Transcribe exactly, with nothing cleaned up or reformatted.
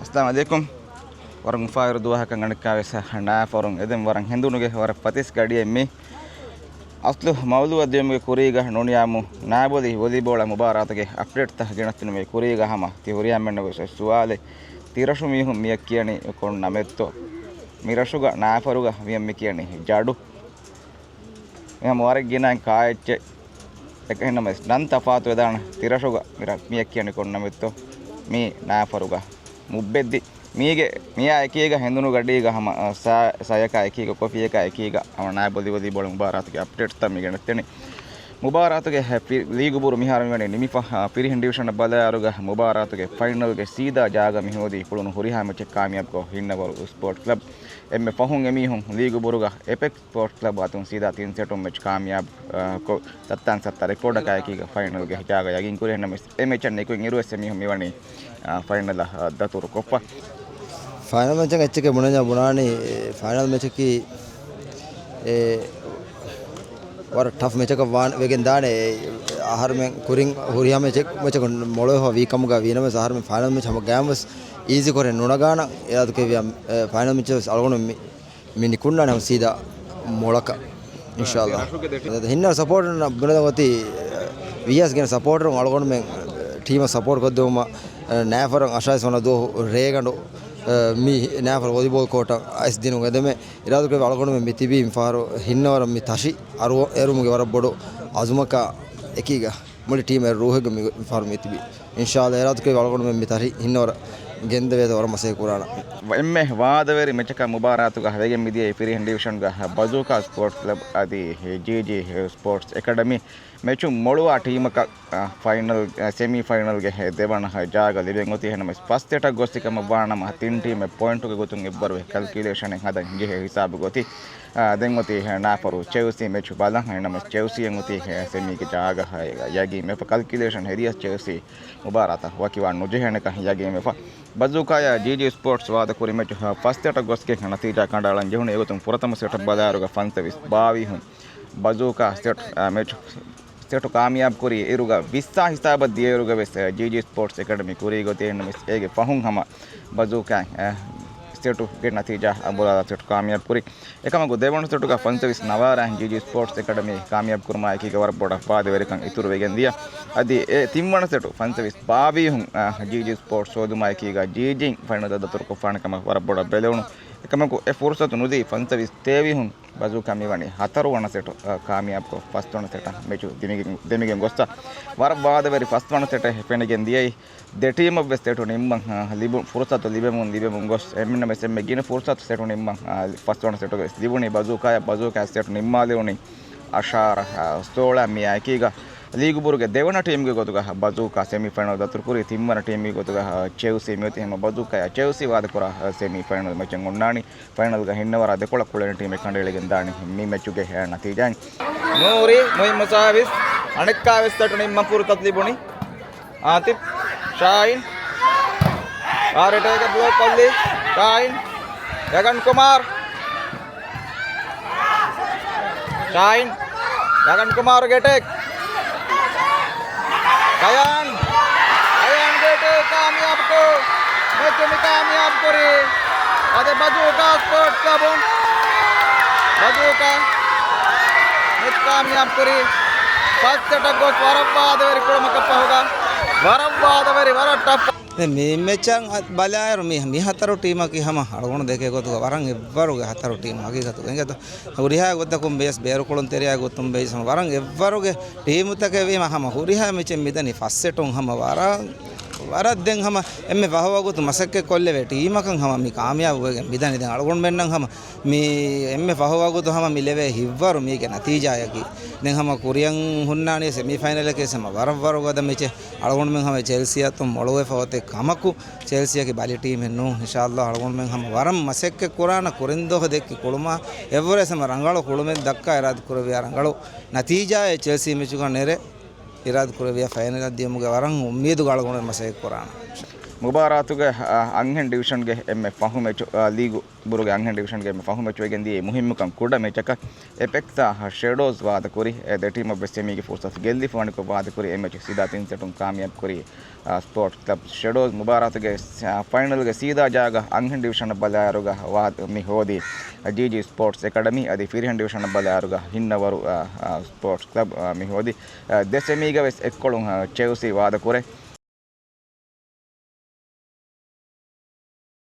އައްސަލާމު ޢަލައިކުމް. ވަރަށް އުފާވެރި ދުވަހަކަށް އަނެއްކާވެސް ނާފަރުން އެދެން ވަރަށް ހެނދުނުގެ ވަރަށް ފަތިސް ގަޑިއެއް މި އަސްލު މައުލޫއަށް ދިޔުމުގެ ކުރީގަ ނޫނިޔާމު ނާބޮލި ވޮލީބޯޅަ މުބާރާތުގެ އަޕްޑޭޓްތައް ގެނެސްދިނުމުގެ ކުރީގަ ހަމަ ތި ހުރިހާ މެންނަށް ވެސް ސުވާލެއް. ތިރަށު މީހުން މިއަށް ކިޔަނީ ކޮން ނަމެއްތޯ؟ މިރަށުގަ ނާފަރުގަ މިއަށް މި ކިޔަނީ ޖަޑު. މިހާ ވަރަށް ގިނައިން ކާއެއްޗެއް. އެކަހެންނަމަވެސް ނަން ތަފާތު ވެދާނެ. ތިރަށުގަ މިރަށް މިއަށް ކިޔަނީ ކޮން ނަމެއްތޯ؟ މީ ނާފަރުގަ މުއްބެއްދި. މީގެ މިޔާ އެކީގަ ހެނދުނު ގަޑީގަ ހަމަ، އަ، ސާ-، ސަޔަކާ އެކީގަ ކޮފީއަކާ އެކީގަ ހަމަ ނާބޮލި ވޮލީބޯޅަ މުބާރާތުގެ އަޕްޑޭޓްތައް މި ގެނެސްދެނީ. މުބާރާތުގެ ހެ-، ފި-، ލީގު ބުރު މިހާރު މިވަނީ ނިމިފަ، އަ، ފިރިހެން ޑިވިޝަނަށް ބަލާއިރުގަ މުބާރާތުގެ ފައިނަލްގެ ސީދާ ޖާގަ މިހޯދީ ކުޅުނު ހުރިހާ މެޗެއް ކާމިޔާބުކޮށް ހިންނަވަރު ސްޕޯޓްސް ކްލަބް. އެންމެ ފަހުން އެމީހުން ލީގު ބުރުގަ އެޕެކްސް ސްޕޯޓްސް ކްލަބް އަތުން ސީދާ ތިން ސެޓުން މެޗް ކާމިޔާބު، އާ، ކޮށް، ސައްތާން ސައްތާ ރެކޯޑަކާއެކީގަ ފައިނަލްގެ ޖާގަ ޔަގީންކުރި. އެހެންނަމަވެސް އެ މެޗަށް ނިކުތް އިރުވެސް އެމީހުން މިވަނީ، އާ، ފައިނަލަށް، އާ، ދަތުރު ކޮށްފަ. ފައިނަލް މެޗަށް އެއްޗެކޭ ބުނަންޏާ ބުނާނީ، އެ، ފައިނަލް މެޗަކީ، އެ، ވަރަށް ޓަފް މެޗަކަށް ވާން ވެގެން ދާނެ. އެ، އަހަރުމެން ކުރިން ހުރިހާ މެޗެއް، މެޗަކުން މޮޅުވެފަ ވީ ކަމުގަ ވީނަމަވެސް އަހަރުމެން ފައިނަލް މެޗް ހަމަ ގަޔާން ވެސް އީޒީ ކުރެއް ނުނަގާނަން. އެ އަދު ކެވިޔަ، އެ، ފައިނަލް މެޗަށް ވެސް އަޅުގަނޑު މި މި ނިކުންނާނެ ހަމަ ސީދާ މޮޅަކަށް، އިންޝާﷲ. ހިންނަ ސަޕޯޓަރުން ބުނެދެން އޮތީ، ވީއަސް ގިނަ ސަޕޯޓަރުން އަޅުގަނޑުމެން ޓީމަށް ސަޕޯޓް ކޮށްދެވުމަށް، ނާފަރަށް އަށާވީސް ވަނަ ދުވަހު ރޭގަނޑު، މި ނާފަރު ވޮލީބޯލް ކޯޓަށް އައިސް ދިނުން އެދެމެ އިރާދަކުރެއްވި އަޅުގަނޑުމެން މި ތިބީ މިފަހަރު ހިންނަވަރަށް މި ތަށި އަރު އެރުމުގެ ވަރަށް ބޮޑު އަޒުމަކާ އެކީގަ. މުޅި ޓީމް އެއް ރޫހެއްގަ މި ފަހަރު މި ތިބީ. އިންޝާﷲ އިރާދަކުރެއްވި އަޅުގަނޑުމެން މި ތަށި ހިންނަވަރަށް ގެންދެވޭތޯ ވަރަށް މަސައްކަތް ކުރާނަން. އެންމެ ވާދަވެރި މެޗަކަށް މުބާރާތުގަ ވެގެން މިދިޔައީ ފިރިހެން ޑިވިޝަންގަ ބަޒޫކާ ސްޕޯޓްސް ކްލަބް އަދި ޖީޖީ ސްޕޯޓްސް އެކަޑަމީ. މެޗުން މޮޅުވާ ޓީމަކަށް، އަ، ފައިނަލް، އަ، ސެމީ ފައިނަލްގެ ދެވަނަ ޖާގަ ލިބެން އޮތީ. އެހެންނަމަވެސް ފަސް ސެޓަށް ގޮސް ކަމަށް ވާނަމަ ތިން ޓީމެއް ޕޮއިންޓުގެ ގޮތުން އެއްވަރު ކަލްކިއުލޭޝަނެއް ހަދަން ޖެހޭ ހިސާބުގަ އޮތީ. އާ، ދެން އޮތީ ނާފަރު ޗެލްސީ މެޗު ބަލަން. އެހެންނަމަވެސް ޗެލްސީއަށް އޮތީ ސެމީގެ ޖާގަ ޔަގީންވެފަ. ކަލްކިއުލޭޝަން ހެދިޔަސް ޗެލްސީ މުބާރާތަށް ވަކިވާން ނުޖެހޭނެކަން ޔަގީންވެފަ. ބަޒޫކާޔާ ޖީޖީ ސްޕޯޓްސް ވާދަކުރި މެޗު ފަސް ސެޓަށް ގޮސްގެން ނަތީޖާ ކަނޑައަޅަން ޖެހުނު. އެގޮތުން ފުރަތަމަ ސެޓަށް ބަލާއިރުގަ ފަންސަވީސް ބާވީހުން ބަޒޫކާ ސެޓް، އާ، މެޗު ސެޓު ކާމިޔާބު ކުރީ އިރުގަ ވިއްސާ ހިސާބަށް ދިޔައިރުގަ ވެސް، އަ، ޖީޖީ ސްޕޯޓްސް އެކަޑަމީ ކުރީ ގޮތެއް. އެހެންނަމަވެސް އޭގެ ފަހުން ހަމަ ބަޒޫކާ، އަ، ސެޓުގެ ނަތީޖާ އަށް ބަލާލާ ސެޓު ކާމިޔާބު ކުރީ. އެކަމަކު ދެވަނަ ސެޓުގަ ފަންސަވީސް ނަވާރާ ޖީޖީ ސްޕޯޓްސް އެކަޑަމީ ކާމިޔާބު ކުރުމާ އެކީގަ ވަރަށް ބޮޑަށް ވާދަވެރިކަން އިތުރު ވެގެން ދިޔަ. އަދި އެ ތިންވަނަ ސެޓު ފަންސަވީސް ބާވީހުން، އަ، ޖީޖީ ސްޕޯޓްސް ހޯދުމާ އެކީގަ ޖީޖީން ފައިނަލް ދަތުރު ކޮށްފާނެ ކަމަށް ވަރަށް ބޮޑަށް ބެލެވުނު. އެކަމަކު އެ ފުރުސަތު ނުދީ ފަންސަވީސް ތޭވީހުން ބަޒޫކާ މިވަނީ ހަތަރު ވަނަ ސެޓު، އަ، ކާމިޔާބުކޮށް ފަސް ވަނަ ސެޓަށް މެޗު ދެމިގެން، ދެމިގެން ގޮއްސަ. ވަރަށް ވާދަވެރި ފަސް ވަނަ ސެޓެއް ފެނިގެން ދިޔައީ. ދެ ޓީމަށް ވެސް ސެޓު ނިންމަން، އަ، ލިބު-، ފުރުސަތު ލިބެމުން، ލިބެމުން ގޮސް. އެހެންނަމަވެސް އެންމެ ގިނަ ފުރުސަތު ސެޓު ނިންމަން، އަ، ފަސް ވަނަ ސެޓުގަ ވެސް ލިބުނީ ބަޒޫކާޔަށް. ބަޒޫކާ ސެޓު ނިންމާލެވުނީ އަށާރަ، އަ، ސޯޅަ މިއާ އެކީގަ. ލީގު ބުރުގެ ދެވަނަ ޓީމްގެ ގޮތުގަ ބަޒޫކާ ސެމީ ފައިނަލް ދަތުރުކުރީ. ތިންވަނަ ޓީމްގެ ގޮތުގަ، އަ، ޗެލްސީ މިއޮތީ. ހަމަ ބަޒޫކާޔާ ޗެލްސީ ވާދަކުރާ، އަ، ސެމީ ފައިނަލް މެޗެއް އޮންނާނީ. ފައިނަލްގަ ހިންނަވަރާ ދެކޮޅަށް ކުޅެނި ޓީމެއް ކަނޑައެޅިގެން ދާނީ މި މެޗުގެ ނަތީޖާއިން. ނޫރީ މުހިއްމު ސާވިސް އަނެއްކާވެސް ސެޓު ނިންމަން ފުރުސަތު ލިބުނީ. އާތިފް، ޝާހިން، އާރެޓޭގެ ބްލޮކް ކޮށްލީ. ޝާހިން، ގަގަން ކުމާރު. ޝާހިން، ގަގަން ކުމާރުގެ އެޓޭކް. ކަޔާން، ކަޔާންގެ އެޓޭކް ކާމިޔާބުކޮށް، މެޗު މި ކާމިޔާބު ކުރީ. އަދި ބަޒޫކާ ސްޕޯޓްސް ކްލަބުން ބަޒޫކާ މެޗް ކާމިޔާބު ކުރީ. ފަސް ސެޓަށް ގޮސް ވަރަށް ވާދަވެރި ކުޅަމަކަށް ފަހުގަ، ވަރަށް ވާދަވެރި، ވަރަށް ޓަފް. ދެން މި މެޗަށް ބަލާއިރު މި، މި ހަތަރު ޓީމަކީ ހަމަ އަޅުގަނޑު ދެކޭ ގޮތުގަ ވަރަށް އެއްވަރުގެ ހަތަރު ޓީމް ހަގީގަތުގަ. އިނގޭތޯ؟ ހުރިހާ ގޮތަކުން ވެސް ބޭރުކޮޅުން ތެރެއާ ގޮތުން ވެސް ވަރަށް އެއްވަރުގެ ޓީމުތަކެއް ވީމަ ހަމަ ހުރިހާ މެޗެއް މިދަނީ ފަސް ސެޓުން ހަމަ ވަރަށް، ވަރަށް ދެން ހަމަ އެންމެ ފަހު ވަގުތު މަސައްކަތް ކޮށްލެވޭ ޓީމަކަށް ހަމަ މި ކާމިޔާބު ވެގެން މިދަނީ. ދެން އަޅުގަނޑުމެންނަށް ހަމަ މި އެންމެ ފަހު ވަގުތު ހަމަ މި ލެވޭ ހިތްވަރު މީގެ ނަތީޖާއަކީ. ދެން ހަމަ ކުރިއަށް ހުންނާނީ ސެމީ ފައިނަލަކީ ހަމަ ވަރަށް ވަރު ގަދަ މެޗެއް. އަޅުގަނޑުމެން ހަމަ ޗެލްސީއަށް އަތުން މޮޅުވެފަ އޮތެ ކަމަކު، ޗެލްސީއަކީ ބަލި ޓީމެއް ނޫން. އިންޝާﷲ އަޅުގަނޑުމެން ހަމަ ވަރަށް މަސައްކަތް ކުރާނަ، ކުރިން ދުވަހު ދެއްކި ކުޅުމާ އެއްވަރެސް ހަމަ ރަނގަޅު ކުޅުމެއް ދައްކާ އިރާދަ ކުރެއްވިޔާ ރަނގަޅު ނަތީޖާއެއް ޗެލްސީ މެޗުގަ ނެރެ އިރާދަ ކުރެއްވިޔާ ފައިނަލަށް ދިޔުމުގެ ވަރަށް އުއްމީދުގަ އަޅުގަނޑު މަސައްކަތް ކުރާނަ. މުބާރާތުގެ އަންހެން ޑިވިޝަންގެ އެންމެ ފަހު މެޗު، ލީގު ބުރުގެ އަންހެން ޑިވިޝަންގެ އެންމެ ފަހު މެޗު ވެގެން ދިޔަ މުހިއްމުކަން ކުޑަ މެޗަކަށް އެޕެކްސް ޝެޑޯސް ވާދަކުރި. އެ ދެ ޓީމަށް ވެސް ސެމީގެ ފުރުސަތު ގެއްލިފަ ވަނިކޮށް ވާދަކުރި. އެ މެޗު ސީދާ ތިން ސެޓުން ކާމިޔާބު ކުރީ ސްޕޯޓްސް ކްލަބް ޝެޑޯސް. މުބާރާތުގެ ފައިނަލްގެ ސީދާ ޖާގަ އަންހެން ޑިވިޝަނަށް ބަލާއިރުގަ ވާ މި ހޯދީ ޖީޖީ ސްޕޯޓްސް އެކަޑަމީ. އަދި ފިރިހެން ޑިވިޝަނަށް ބަލާއިރުގަ ހިންނަވަރު ސްޕޯޓްސް ކްލަބް މި ހޯދީ. ދެ ސެމީގަ ވެސް އެއްކޮޅުން ޗެލްސީ ވާދަކުރޭ.